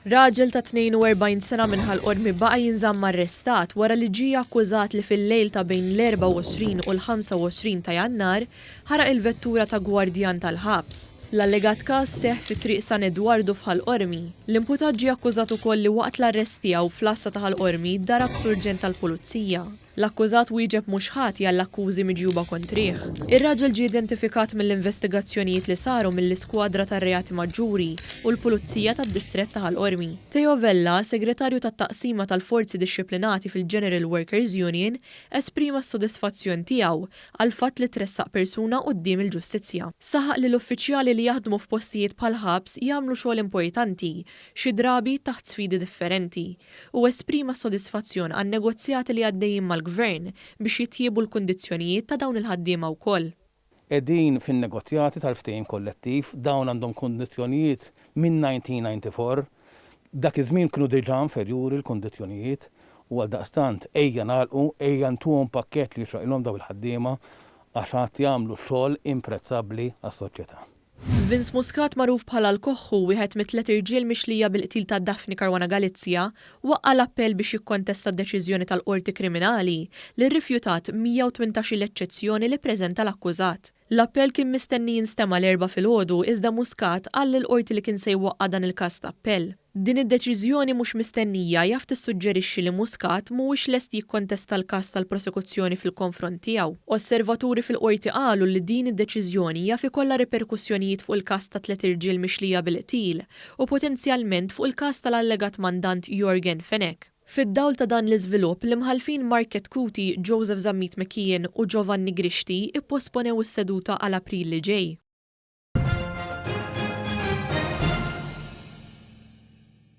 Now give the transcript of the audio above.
Raġel ta' 42 sena minn Ħal Qormi baqa' jinżamm arrestat wara li ġie akkużat li fil-lejl ta' bejn l-24 u l-25 ta' Jannar ħaraq il-vettura ta' gwardjan tal-ħabs. L-allegat każ seħħ fi Triq San Edwardu f'Ħal Qormi. L-imputat ġie akkużat ukoll li waqt l-arrest tiegħu fl-għassa ta' Ħal Qormi darab surġent tal-pulizija. L-akkużat wieġeb mhux ħati għall-akkużi miġjuba kontrih. Ir-raġel ġie identifikat mill-investigazzjonijiet li saru mill-Iskwadra tar-Reati Maġġuri u l-Pulizija tad-Distrett ta' Ħal Qormi. Theo Vella, Segretarju tat-Taqsima tal-Forzi Dixxiplinati fil-General Workers Union, esprima s-sodisfazzjon tiegħu għall-fatt li tressaq persuna quddiem il-ġustizzja. Saħaq li l-uffiċjali li jaħdmu f'postijiet bħall-ħabs jagħmlu xogħol importanti, xi drabi taħt sfidi differenti, u esprima sodisfazzjon għan-negozjati li għaddejjin mal-Gvern biex jitjiebu l-kundizzjonijiet ta' dawn il-ħaddiema wkoll. Qegħdin fin-negozjati tal-ftehim kollettiv, dawn għandhom kundizzjonijiet minn 1994, dak iż-żmien kienu diġà inferjuri l-kundizzjonijiet u għaldaqstant ejja nagħlqu, ejja ntuhom pakkett li jixraqilhom dawn il-ħaddiema għax għad jagħmlu xogħol imprezzabbli għas-soċjetà. Vince Muscat magħruf bħala l-Koħħu, wieħed mit-tliet irġiel mixlija bil-qtil ta' Daphne Caruana Galizia, waqqa' l-appell biex jikkontesta d-deċiżjoni tal-Qorti Kriminali li rrifjutat 118-il eċċezzjoni li ppreżenta l-akkużat. L-appell kien mistenni jinstema' l-Erbgħa filgħodu iżda Muscat qal lill-Qorti li kien se jwaqqa' dan il-każ ta' appell. Din id-deċiżjoni mhux mistennija jaf tissuġġerixxi li Muscat mhuwiex lest jikkontesta l-każ tal-prosekuzzjoni fil-konfront tiegħu. Osservaturi fil-Qorti qalu li din id-deċiżjoni jaf ikollha riperkussjonijiet fuq il-każ tat-tliet irġiel mixlija bil-qtil u potenzjalment fuq il-każ tal-allegat mandant Yorgen Fenech. Fid-dawl ta' dan l-iżvilupp, l-Imħallfin Mark Chetcuti, Joseph Zammit McKeon u Giovanni Grixti ipposponew is-seduta għal April li ġej.